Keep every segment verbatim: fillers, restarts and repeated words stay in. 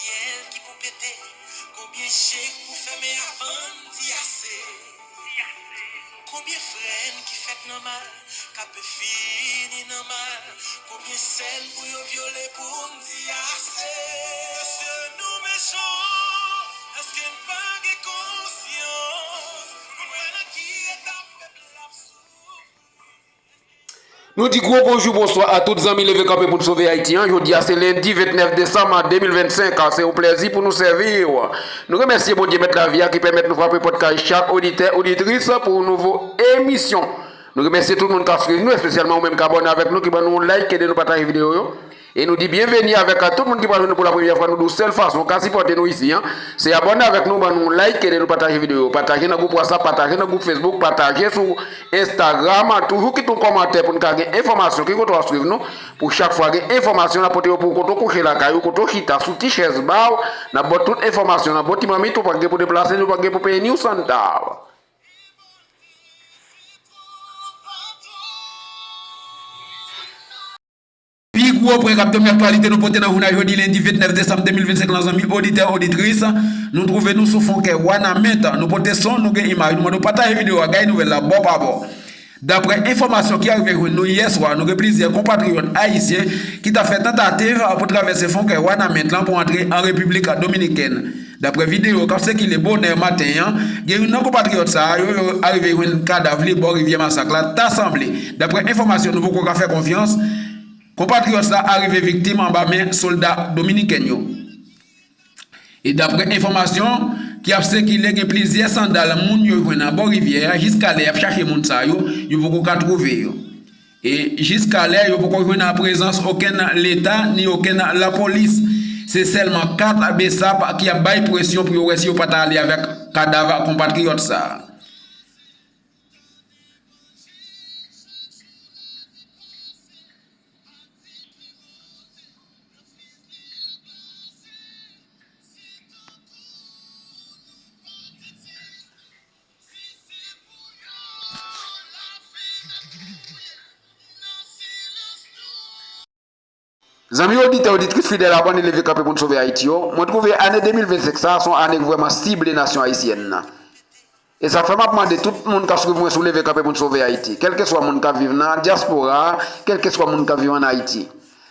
Pyèl ki pou pete, konbyen je k pou fèmen avan n di ase? Konbyen frè n ki fèt nan mal, k ap fini nan mal? Konbyen sè n pou yo vyole pou n di ase? Èske nou mechan? Èske n pa gen konsyans? Pou n wè nan ki eta pèp la ap soufri? Nou di gwo bonjou, bonswa a tout zanmi Leve Kanpe pou n Sove Ayiti an. Jodi a se lendi vennèf desanm de mil vennsenk. Se yon plèzi pou nou sèvi w. Nou remèsye Bondye Mèt lavi a ki pèmèt nou frape pòt kay chak oditè, oditris pou yon nouvo emisyon. Nou remèsye tout moun k ap swiv nou, espesyalman ou menm k abòne avèk nou, ki ban nou yon like, ede nou pataje videyo yo. E nou di byenveni avèk tout moun ki pral jwenn nou pou la premyè fwa. Nou di w sèl fason w ka sipòte nou isi an, se abòne avèk nou, ban nou yon like, ede nou pataje videyo yo. Pataje nan gwoup WhatsApp, pataje nan gwoup Facebook, pataje sou Instagram. Toujou kite yon kòmantè pou n ka gen enfòmasyon ki kote w ap swiv nou. Pou chak fwa gen enfòmasyon, n ap pote yo pou w kote w kouche lakay ou, kote w chita, sou ti chèz ba w. N ap ba w tout enfòmasyon nan bon ti manmit, ou pa gen pou deplase, nou pa gen pou peye ni yon santav. Pi gwo pwen k ap domine aktyalite nou pote nan jounen jodi lendi vennèf desanm de mil vennsenk lan, zanmi oditè, oditris. Nou twouve nou sou Fonkè Wanament. Nou pote son, nou gen imaj. Nou mande w pataje videyo a, gaye nouvèl la bò pa bò. Daprè enfòmasyon ki arive jwenn nou yè swa, nou gen plizyè konpatriyòt ayisyen ki t ap fè tantativ pou travèse Fonkè Wanament lan pou antre an Repiblik Dominikèn. Daprè videyo k ap sikile bonè maten an, gen youn nan konpatriyòt sa yo, yo arive jwenn kadav li bò rivyè Masak la, ta sanble. Daprè enfòmasyon nou poko ka fè konfyans, konpatriyòt sa arive viktim anba men sòlda dominiken yo. E daprè enfòmasyon ki ap sikile, gen plizyè sandal moun yo jwenn anbò rivyè a, jiskalè y ap chache moun sa yo, yo poko ka twouve yo. E jiskalè yo poko jwenn an prezans okenn leta ni okenn lapolis. Se sèlman kat besap ki ap bay presyon pou yo wè si yo pa ta ale avèk kadav konpatriyòt sa a. Zanmi oditè, oditris fidèl, abòne Leve Kanpe pou n Sove Ayiti yo, mwen twouve ane de mil vennsenk sa a se yon ane k vrèman sible nasyon ayisyèn nan. E sa fè m ap mande tout moun k ap swiv mwen sou Leve Kanpe pou n Sove Ayiti, kèlkeswa moun k ap viv nan dyaspora a, kèlkeswa moun k ap viv ann Ayiti.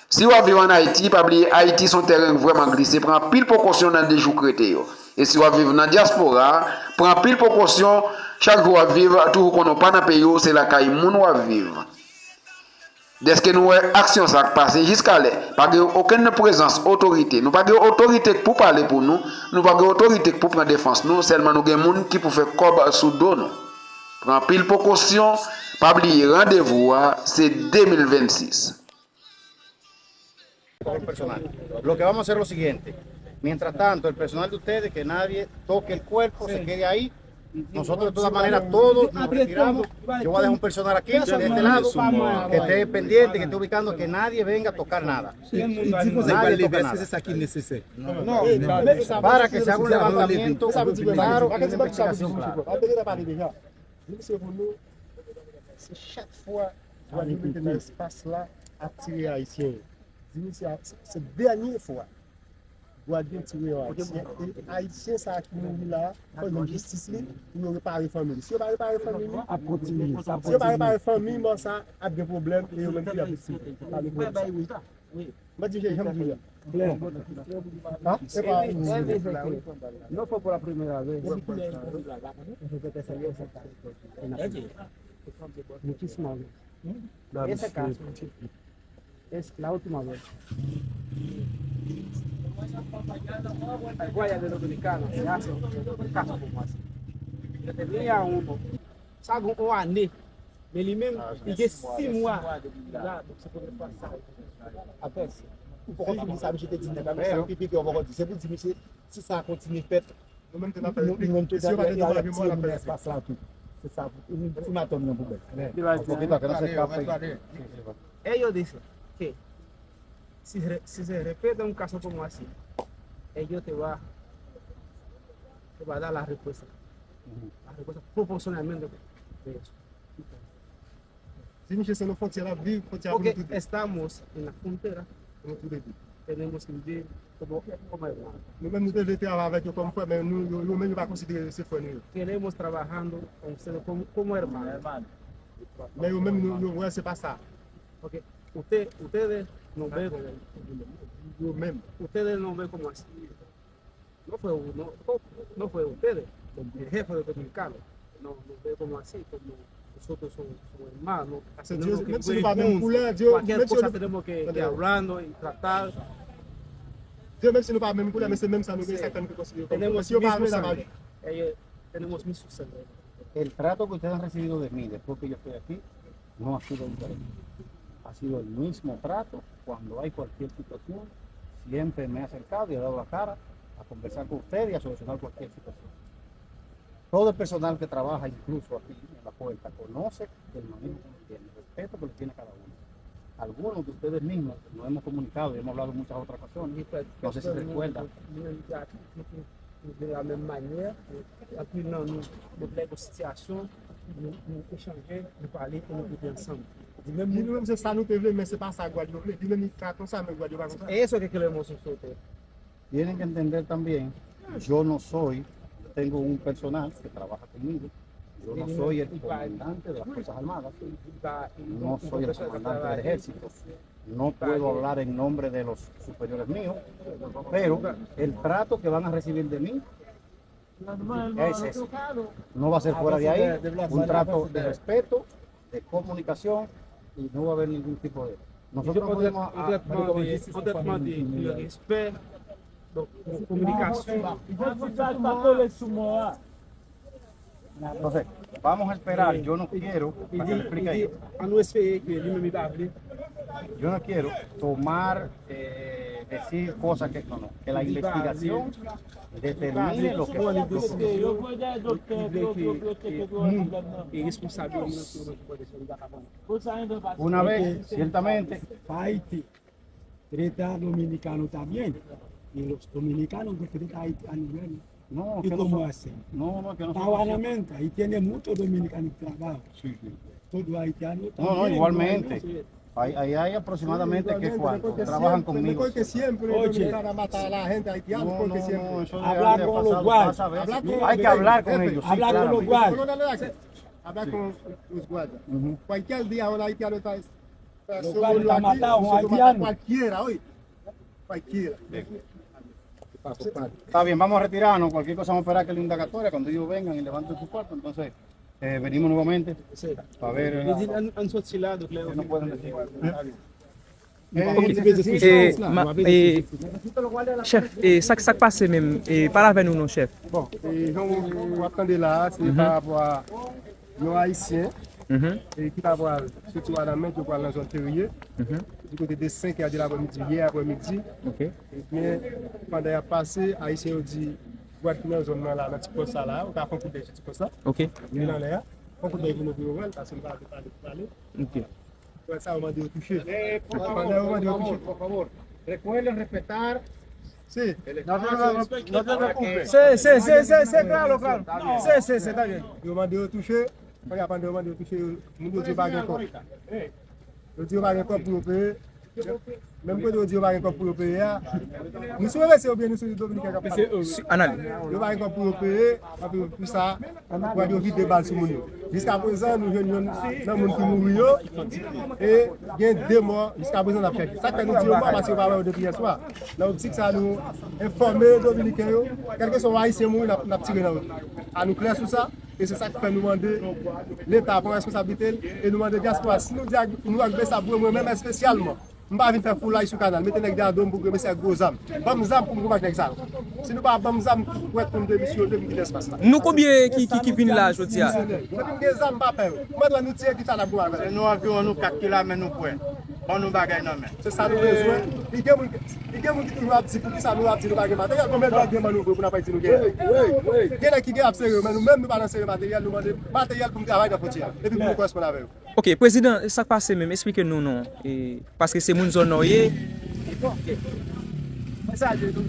Si w ap viv ann Ayiti, pa bliye Ayiti se yon tèren k vrèman glise, pran anpil prekosyon nan de jou k rete yo. E si w ap viv nan dyaspora a, pran anpil prekosyon, chak jou w ap viv, toujou konnen w pa nan peyi w, se lakay moun w ap viv. Dèske nou wè aksyon sa k pase jiskalè, pa gen okenn prezans otorite. Nou pa gen otorite k pou pale pou nou, nou pa gen otorite k pou pran defans nou, sèlman nou gen moun ki pou fè kòb sou do nou. Pran anpil prekosyon, pa bliye randevou a se de mil vennsis. Por un personal. Lo que vamos a hacer es lo siguiente. Mientras tanto, el personal de ustedes, que nadie toque el cuerpo, se quede ahí. Nosotros de todas maneras todos nos retiramos. Yo voy a dejar un personal aquí, de este lado, que esté pendiente, que esté ubicando, que nadie venga a tocar nada. Nadie toca nada. Para que se haga un levantamiento claro y una investigación clara. Di misye pou nou, se chak fwa y ap mete nan espas la ap tire Ayisyen yo. Di misye se dènye fwa Gwadloup tire yon Ayisyen. E Ayisyen sa a ki mouri la a, fò jwenn jistis li pou yo repare fanmi li. Si yo pa repare fanmi li, si yo pa repare fanmi mò sa a, ap gen pwoblèm e yo menm tou y ap viktim pa de pwoblèm sa. Mwen di je janm di a. Non fò pou la premye la vè. Mwen ki sman. Ese kaso. Es la última vez. Ay, voy a de dominicano, se hace un caso como así. Tenía uno. Sa gen yon ane. Men li menm, li gen sis mwa. Apre, ou poko fini sa misye te di nèg la, men sa ki pi pire ou poko di. Se pou di misye, si sa kontinye fèt, nou menm tou n ap fè replik. E si yo pa te tande w, ap di yo pou fè replik. Se sa, pou nou fin atò nou nan poubèl. Fò gen bagay nan fèt k ap fè. Ellos dicen que si, re- si se repite un caso como así, ellos te va, te va a dar la respuesta, la respuesta proporcionalmente de eso. Si misye se nan fwontyè l ap viv, fwontyè a pou nou tou de. Estamos en la frontera. Pou nou tou de. Tenemos que vivir como, como hermanos. Nou menm nou te vle travay avèk yo kòm frè, men nou, yo, yo menm yo pa konsidere se frè nou yo. Queremos trabajando con ustedes como, como hermanos. Men yo menm nou, yo wè se pa sa. Ok. Usted, ustedes nos ven, yo menm. Ustedes nos ven como así. No fue uno, no, no fue ustedes, el jefe de dominicano. No, no ve como así, como nosotros somos, somos hermanos. Así que tenemos que vivir juntos. Cualquier cosa tenemos que, que hablarnos y tratar. Dios, menm si nou pa menm koulè, men se menm sa nou gen, sa fè nou konsidere kòm frè. Paske yo pa vle travay. Ellos, tenemos mismo sangre. El trato que ustedes han recibido de mí después que yo estoy aquí no ha sido diferente. Ha sido el mismo trato. Cuando hay cualquier situación, siempre me he acercado y he dado la cara a conversar con ustedes y a solucionar cualquier situación. Todo el personal que trabaja, incluso aquí en la puerta, conoce el manejo que uno tiene, el respeto que le tiene a cada uno. Algunos de ustedes mismos nos hemos comunicado y hemos hablado en muchas otras ocasiones. No sé si recuerdan. De la menm manyè, anpil nan nou, nou lè gon sitiyasyon, nou, nou echanje, nou pale e nou rete ansanm. Di menm moun, nou menm se sa nou te vle, men se pa sa Gwad yo vle. Di menm li ka konsa, men Gwad yo pa konsa. Eso es que queremos nosotros. Tienen que entender también, yo no soy, yo tengo un personal que trabaja conmigo, yo no soy el comandante de las Fuerzas Armadas, no soy el comandante del ejército. No puedo hablar en nombre de los superiores míos, pero el trato que van a recibir de mí es ese. No va a ser fuera de ahí, un trato de respeto, de comunicación, y no va a haber ningún tipo de... Nosotros no podemos... Un trètman de, un trètman de, de respè, donk, kominikasyon. Entonces, vamos a esperar, yo no quiero, para que le explique a ellos. An nou espere ke li menm li pa vle. Yo no quiero tomar, eh, decir cosas que no, no, que la investigación determine lo que... Yo vle ke, eh, moun e responsab yo nan pwoblèm sa. Una vez, ciertamente, Haití. Trata dominicano también. Y los dominicanos que trata haitiano, bueno. No, que no son, no, no, que no son. Estaba en la mente, ahí tiene muchos dominicanos trabajo. Sí, sí. Todo haitiano. No, no, también, igualmente. Bueno. Ahí, ahí hay aproximadamente que cuánto trabajan conmigo. Mejor que siempre, oye, dominicana mata a la gente haitiana, no, porque no, siempre. No, eso de, habla con los guardias. Hay que hablar con ellos, sí, claramente. Habla con los guardias. Habla con los guardias. Cualquier día un haitiano está Lo cual está matado, un haitiano. Cualquiera, oye. Cualquiera. Está bien, vamos a retirarnos. Cualquier cosa vamos a esperar que la indagatoria, cuando ellos vengan y levanten su cuerpo, entonces eh, venimos nuevamente para ver. Li di, an, an soti la, donk lè yo vin. Ok. Eh, ma, eh, chèf, eh, sa, sa k pase menm? Eh, pale avè nou non, chèf. Bon, eh, jan w ap tande la a, se pa rapò a yon Ayisyen, e ki ta pral soti Wanament, yo pral nan zòn Ferye, di kote de senk è de laprèmidi, yè aprèmidi. Ebyen, pandan y ap pase, Ayisyen yo di, gwad ki nan zòn nan la, nan ti pòs sa la, ou ka fè yon kout dèy sou ti pòs la. Li nan lè a. Fè yon kout dèy pou nou, pou yo wè l, paske nou pa vle pale pou pale. Wè sa, yo mande yo touche. Pandan yo mande yo touche. Recuerden respetar. Sí. No te preocupes. Sí, sí, sí, sí, sí, claro, claro. Sí, sí, sí, está bien. Yo mande yo touche. Pandan yo mande yo touche, yo, moun yo di yo pa gen kòb. Yo di yo pa gen kòb pou yo peye. Menm kote yo di yo pa gen kòb pou yo peye a, nou sou mesye oubyen nou sou dominiken k ap pale? Analiz. Yo pa gen kòb pou yo peye, anpi pou sa, pou yo vide bal sou moun yo. Jiskaprezan, nou jwenn youn nan moun ki mouri yo, e gen de mò, jiskaprezan n ap chèche. Sa k fè nou di yo mò, paske yo pa wè yo depi yèswa. Nan optik sa, nou enfòme dominiken yo, kèlkeswa yon ayisyen mouri, n ap, n ap tire nan wout. A nou klè sou sa, e se sa k fè nou mande Leta pran responsablite l, e nou mande dyaspora, si nou di ak, nou ak Besap, mwen, mwen menm espesyalman, m pa vin fè foulay sou kanal, mete nèg dèyè do m pou grenmesi ak gwo zam. Ban m zam pou m konbat nèg sa yo. Si nou pa ban m zam, m prèt pou m demisyone, pou m kite espas la. Nou konbyen ki, ki, ki vin la jodi a? Depi m gen zam, m pa pè yo. Mwen dwe nou tiye, ki sa n ap goumen avè l? Se nou anviwon nou kat ki la, men nou prè. Ban nou bagay nan men. Se sa nou bezwen. Li gen moun, li gen moun ki toujou ap di, poukisa nou ap di nou pa gen materyèl? Konbyen lòt gen mannouvre pou n ap di nou gen? Gen nèg ki gen ap sere yo, men nou menm nou pa nan sere materyèl, nou mande materyèl pou n travay nan fwontyè a. Epi pou nou koresponn avè yo. Ok, prezidan, sa k pase menm? Esplike nou non. E, paske se moun zòn nan w ye. Bon, ok. Mwen salye nou.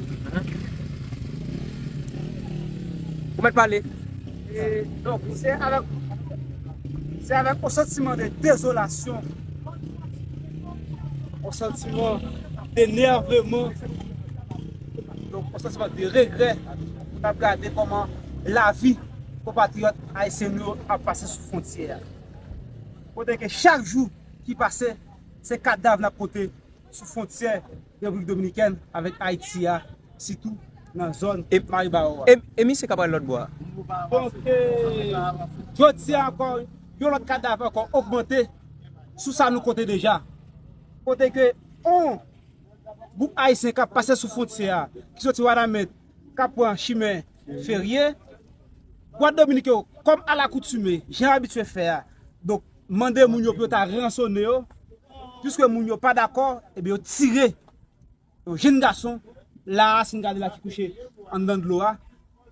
Ou mèt pale. E, donk, se avèk, se avèk yon santiman de dezolasyon, yon santiman Enèveman, donk, yon santiman de regrè pou n ap gade kòman lavi konpatriyòt ayisyen nou yo ap pase sou fwontyè a. Kote ke chak jou ki pase, se kadav n ap pote sou fwontyè Repiblik Dominikèn avèk Ayiti a, sitou nan zòn E, Maribawo a. E, e misye k ap pral lòt bò a. Donk, e, jodi a ankò, yon lòt kadav ankò ogmante sou sa nou konte deja. Kote ke yon gwoup ayisyen k ap pase sou fwontyè a, ki soti Wanament, k ap pran chimen ferye, Gwadloup Dominik yo, kòm alakoutime, jan yo abitye fè a, donk, mande moun yo pou yo ta ransone yo, piske moun yo pa dakò, ebyen, yo tire yon jenn gason, la a, si n gade la ki kouche anndan dlo a,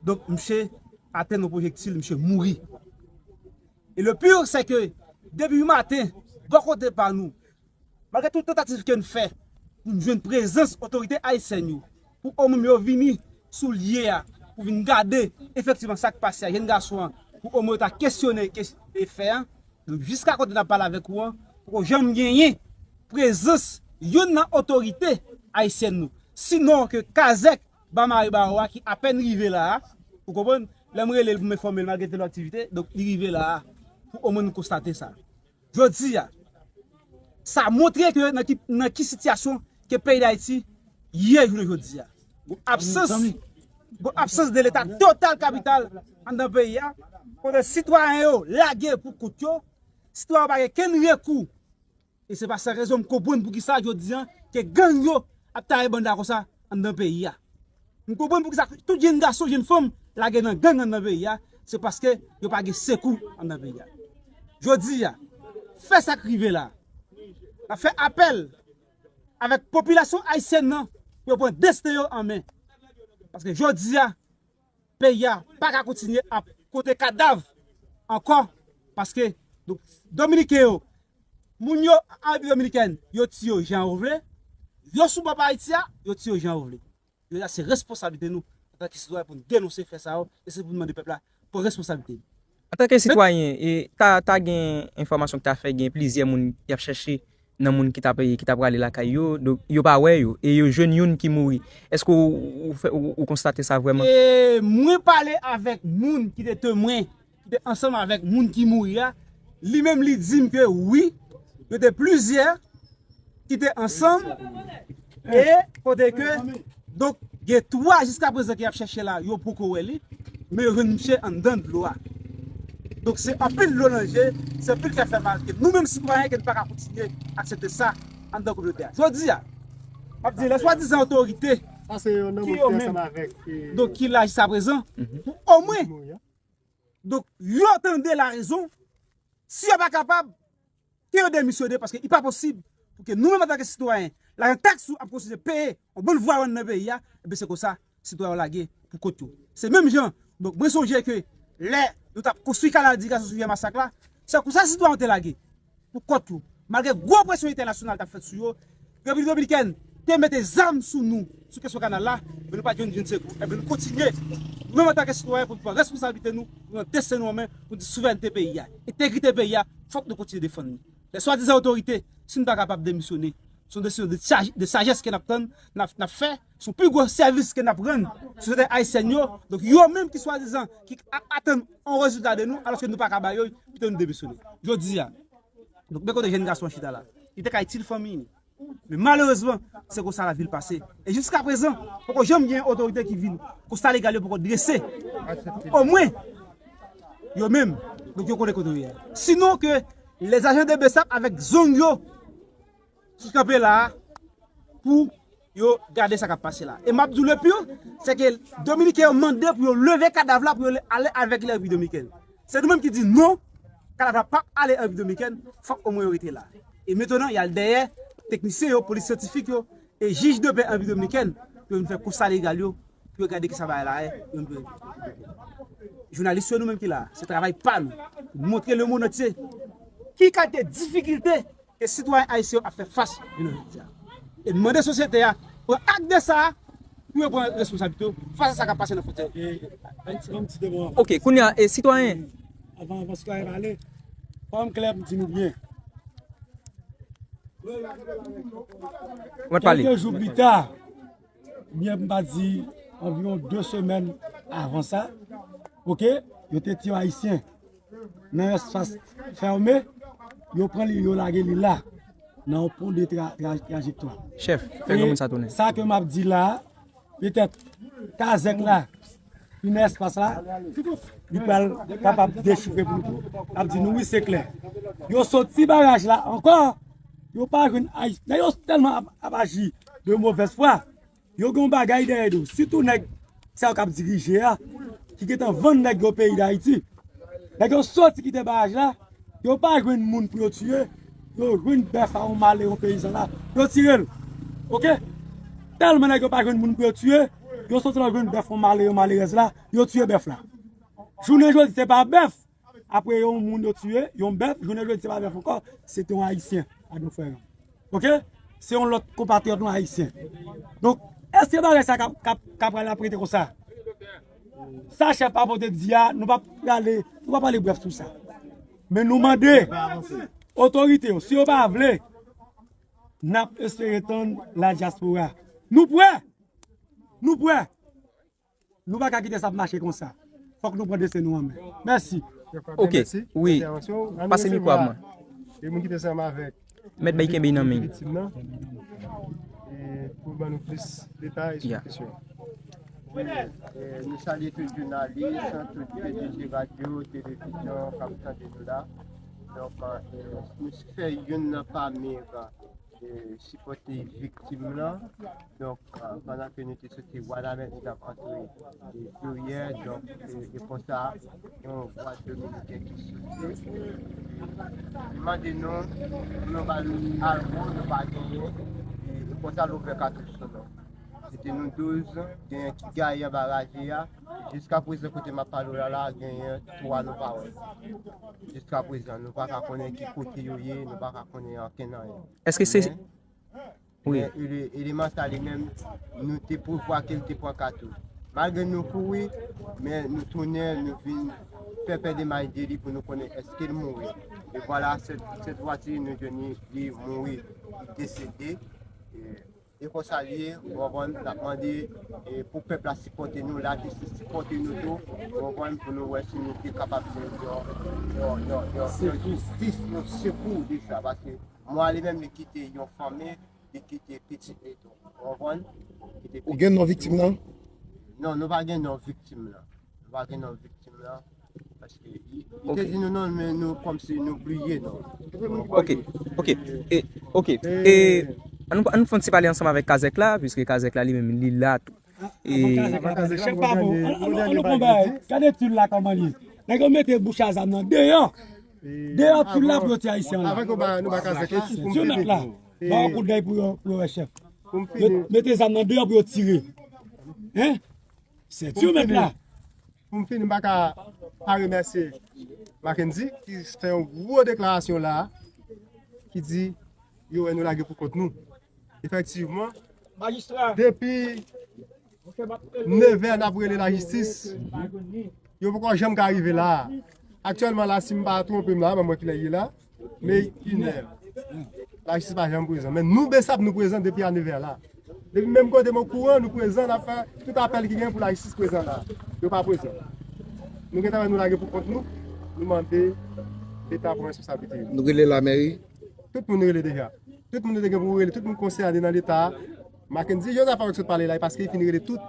donk, misye atenn yon pwojektil, misye mouri. E le pire, se ke depi maten, bò kote pa nou, malgre tout tantativ ke n fè pou n jwenn prezans otorite ayisyèn yo, pou omwen yo vini sou lye a, pou vin gade efektivman sa k pase a, jenn gason an, pou omwen yo ta kesyone kes-, e fè a, donk, jiska kote n ap pale avèk ou an, poko janm genyen prezans youn nan otorite ayisyèn nou. Sinon ke kazèk ba Maribawo a ki apèn rive la a, ou konprann? Lè m rele l pou m enfòme l, malgre te lòt aktivite, donk, li rive la a, pou omwen nou konstate sa. Jodi a, sa montre ke nan ki, nan ki sitiyasyon ke peyi Dayiti ye jounen jodi a. Gon absans, gon absans de Leta total kapital anndan peyi a, kote sitwayen yo lage pou kont yo, sitwayen yo pa gen kenn rekou. E se pa san rezon m konprann poukisa jodi a ke gang yo ap taye banda konsa anndan peyi a. M konprann poukisa tout jenn gason, jenn fanm lage nan gang anndan peyi a, se paske yo pa gen sekou anndan peyi a. Jodi a, fè sa k rive la. N ap fè apèl avèk popilasyon ayisyèn nan pou yo pran desten yo an men. Paske jodi a, peyi a pa ka kontinye ap konte kadav ankò, paske, donk, Dominiken yo, moun yo an Repiblik Dominikèn, yo tiye yo jan yo vle, yo sou bò pa Ayiti a, yo tiye yo jan yo vle. Jodi a, se responsablite nou, antanke sitwayen, pou n denonse fè sa yo, e se pou n mande pèp la pran responsablite li. Antanke sitwayen, e ta, ta gen enfòmasyon ki ta fè gen plizyè moun y ap chèche nan moun ki t ap, ki t ap prale lakay yo, donk, yo pa wè yo, e yo jwenn youn ki mouri. Èske w, w fè, w, w konstate sa vrèman? E mwen pale avèk moun ki te temwen, ki te ansanm avèk moun ki mouri a. Li menm, li di m ke wi, yo te plizyè ki te ansanm, e kote ke, donk, gen twa jiska prezan ke y ap chèche la, yo poko wè li, men yo jwenn misye anndan dlo a. Donk, se anpil dlo nan je, se anpil kè fè mal, ke nou menm sitwayen, ke nou pa ka kontinye aksepte sa anndan kominote a. Jodi a, m ap di, lè swadizan otorite, ki yo menm, donk, ki la jiska prezan, pou omwen, donk, yo tande larezon, si yo pa kapab, ke yo demisyone, paske li pa posib pou ke nou menm antanke sitwayen, lajan taks nou ap kontinye peye yon bann vwayou nan peyi a, ebyen se konsa sitwayen yo lage pou kont yo. Se menm jan, donk, mwen sonje ke lè nou t ap konstwi kanal dirigasyon sou Rivyè Masak la, se konsa sitwayen yo te lage pou kont yo. Malgre gwo presyon entènasyonal t ap fèt sou yo, Repiblik Dominikèn te mete zam sou nou, sou kesyon kanal la, men nou pa t jwenn, jwenn sekou. Ebyen, nou kontinye, nou menm antanke sitwayen, pou nou pran responsablite nou, pou nou pran desten nou an men, pou nou di souverènte peyi a, entegrite peyi a, fòk nou kontinye defann li. Lè swadizan otorite, si nou pa kapab demisyone, se yon desizyon de saj-, de sajès ke n ap tann, n ap, n ap fè, se yon pi gwo sèvis ke n ap rann sosyete ayisyèn yo. Donk, yo menm ki swadizan, ki ap atann yon rezilta de nou, alòske nou pa ka ba yo, kite nou demisyone. Jodi a, donk, men kote jèn gason an chita la. Li te ka itil fanmi li. Men malerezman, se konsa lavi l pase. E jiska prezan, poko janm gen otorite ki vin. Konsta legal yo poko drese. Omwen, yo menm, donk, yo konnen kote yo ye a. Sinon ke lèzajan de BSAP avèk zong yo ki kanpe la a pou yo gade sa k ap pase la. E m ap di w le pire, se ke Dominiken yo mande pou yo leve kadav la, pou yo ale avèk li an Repiblik Dominikèn. Se nou menm ki di non, kadav la p ap ale an Repiblik Dominikèn, fòk omwen yo rete la. E mentnan, y al dèyè teknisyen yo, polis syantifik yo, e jij de pè an Repiblik Dominikèn, pou yo vin fè konsta legal yo, pou yo gade kisa bagay la ye, pou yo vin... Jounalis yo, nou menm ki la, se travay pa nou, pou montre lemonn antye ki kalite difikilte ke sitwayen ayisyen yo ap fè fas jounen jodi a. E n mande sosyete a pran ak de sa, pou yo pran responsablite yo fas a sa k ap pase nan fwontyè. Ok, kounye a, e sitwayen. Avan, avan sitwayen pale, fò m klè pou m di nou byen. Ou mèt pale. Kèlke jou pita, oubyen m pa di anviwon de semèn avan sa, oke, yo te tiye Ayisyen nan espas fèmen, yo pran li, yo lage li la, nan yon pon de tra, tra, trajektwa. Chèf, fè granmoun sa tounen. Sa ke m ap di la, petèt, kazèk la, ki nan espas la, li pral kapab dechifre pou nou tou. L ap di nou, wi, se klè. Yo soti baraj la ankò, yo pa jwenn Ayisyen. Nèg yo tèlman ap, ap aji de movèz fwa, yo gen yon bagay dèyè do. Sitou nèg sa yo k ap dirije a, ki gentan vann nèg yo peyi Dayiti. Nèg yo soti kite baraj la, yo pa jwenn moun pou yo tiye, yo jwenn bèf a yon malere, yon peyizan la, yo tire l. Oke? Tèlman nèg yo pa jwenn moun pou yo tiye, yo soti la jwenn bèf yon malere, yon malerèz la, yo tiye bèf la. Jounen jodi, se pa bèf, apre yon moun yo tiye, yon bèf, jounen jodi, se pa bèf ankò, se te yon Ayisyen, Adolphe Ferrand. Oke? Se yon lòt konpatriyòt nou Ayisyen. Donk, èske bagay sa k ap, k ap, k ap pral ap rete konsa? Sa chèf pa pote di a, nou pa prale, nou pa pale brèf sou sa. Men nou mande otorite yo, si yo pa vle, n ap espere tann la dyaspora. Nou prè! Nou prè! Nou pa ka kite sa ap mache konsa. Fòk nou pran desten nou an men. Mèsi. Ok, wi. Pase mikwo a mwen. E moun ki te ansanm avèk Mèt Bay kenbe nan men. Viktim nan. E pou ban nou plis detay sou kesyon. Wi, e, nou salye tout jounalis, tout P D G radyo, televizyon k ap tande nou la. Donk, e, nou fè youn nan pami, e, sipòte viktim lan. Donk, e, pandan ke nou te soti Wadamèt, nou t ap antre, e, Douyè, donk, e, e konsa, yon vwa dominiken ki soti. Li mande nou pou nou ba l alkòl, nou pa genyen, e, e konsa l ouvè katouch sou nou. Se te nou douz, genyen ki gaye anba raje a. Jiska prezan, kote m ap pale w la, la, genyen twa nou pa wè. Jiska prezan, nou pa ka konnen ki kote yo ye, nou pa ka konnen ankenn anyen. Èske se... Men, wi. Men ele-, eleman sa li menm, nou te prevwa ke l te pran katouch. Malgre nou kouri, men nou tounen, nou vin fè pèdemaj de li pou nou konnen èske l mouri. E vwala, sèt, sèt vwati, nou jwenn li, li mouri, li desede. E, e konsa li ye, ou konprann, n ap mande, e, pou pèp la sipòte nou, lajistis sipòte nou tou, ou konprann, pou nou wè si nou te kapab jwenn yon, yon, yon, yon, yon jistis, yon sekou de sa, paske mwa li menm li kite yon fanmi, li kite pitit li tou. Ou konprann? Li kite pitit li tou. Ou gen non viktim nan? Non, nou pa gen non viktim nan. Nou pa gen non viktim nan. Paske li, li te di nou non, men nou kòmsi nou bliye non. Ok, ok, e, ok, e, an nou, an nou fè yon ti pale ansanm avèk Kazèk la, piske Kazèk la li menm, li la tou. E... Avan Kazèk la, chèf pa bon. An, an, an nou pran bagay. Gade Tul la kòman li ye. Nèg yo mete bouch a zam nan deyò. Deyò Tul la pou yo tiye Ayisyen la. Avan ke nou ba, nou ba Kazèk la, pou m fini. Tul mèt la. Ba yo kout dèy pou yo, pou yo wè chèf. Pou m fini. Yo mete zam nan deyò pou yo tire. Hein? Senti w mèt la. Pou m fini, m pa ka pa remèsye Mackendy ki fè yon gwo deklarasyon la, ki di yo wè nou lage pou kont nou. Efektivman, depi nevè n ap rele lajistis, yo poko janm ka rive la. Aktyèlman la, si m pa twonpe m la, ban m wè kilè l ye la. Men inè. Lajistis pa janm prezan. Men nou, BSAP, nou prezan depi a nevè la. Depi menm kote m okouran, nou prezan, n ap fè tout apèl ki gen pou lajistis prezan la. Yo pa prezan. Nou gentan wè nou lage pou kont nou, nou mande Leta pran responsablite yo. Nou rele lamèri? Tout moun rele deja. Tout moun nou te gen pou rele, tout moun konsène nan Leta a. Mackendy Joseph avèk sot pale la, e paske li fin rele tout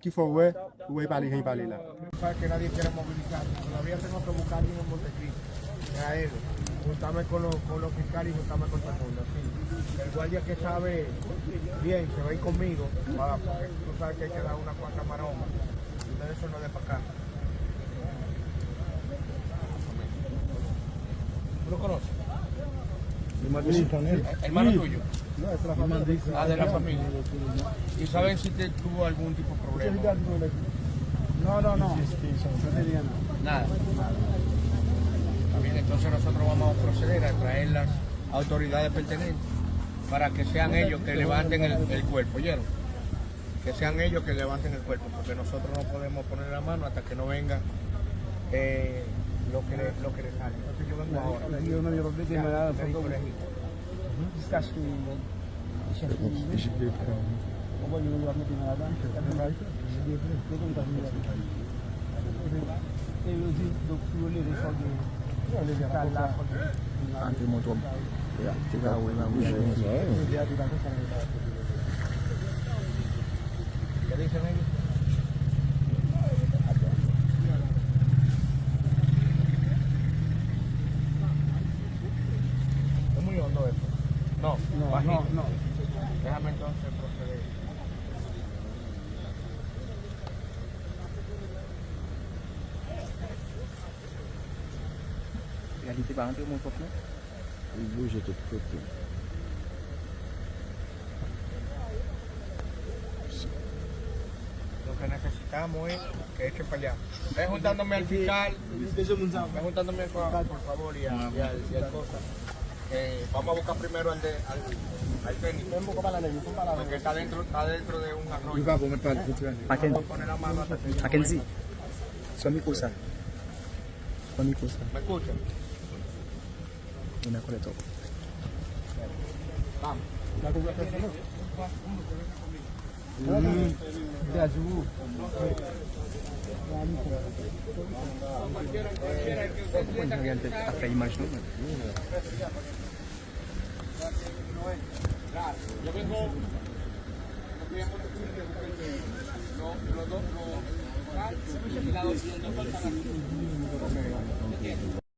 ki fè w wè, ou wè, li pale jan li pale la. Sabe que nadie quiere movilizarse, todavía tengo que buscar alguien en Montecristi, traerlo, juntarme con los, con los fiscales y juntarme con todo el mundo, sí. El guardia que sabe bien se va a ir conmigo, para, porque tú sabes que hay que dar una cuanta maroma, y ustedes son los de para acá. ¿Tú lo conoces? Hermano tuyo. Ah, de la familia. ¿Y saben si te tuvo algún tipo de problema? No, no, no. No tenía nada. Nada. Está bien, entonces nosotros vamos a proceder a traer las autoridades pertinentes para que sean ellos que levanten el, el cuerpo, ¿oyeron? Que sean ellos que levanten el cuerpo, porque nosotros no podemos poner la mano hasta que no venga, eh, lo que le, lo que le sale. Entonces yo vengo ahora. Ya, me dijo, le dije, le dije. Jiskaske chèf yo rive. Ou konn yo ap mete nan ladan. Yo konn sa yo fè. E yo di, donk, pou yo leve, fòk yo leve kal la, fòk yo. Antre mwen twòp. Ya, te ka wè nan wouj. Gade sa nèg. Vamos yo, no, eso. No, no, bajito. No. Déjame entonces proceder. Realite pa antre mwen twòp non. Li bouje tout kote. Lo que necesitamos es que echen pa allá. Ven juntándome al fiscal. Ven juntándome al fiscal, por favor, y al, y al, y al cosa. Eh, vamos a buscar primero al de, al, al técnico. Porque está dentro, está dentro de un arroyo. Vamos a poner la mano hasta que... Mackenzie, sou mikwo sa. Sou mikwo sa. ¿Me escucha? Vamos.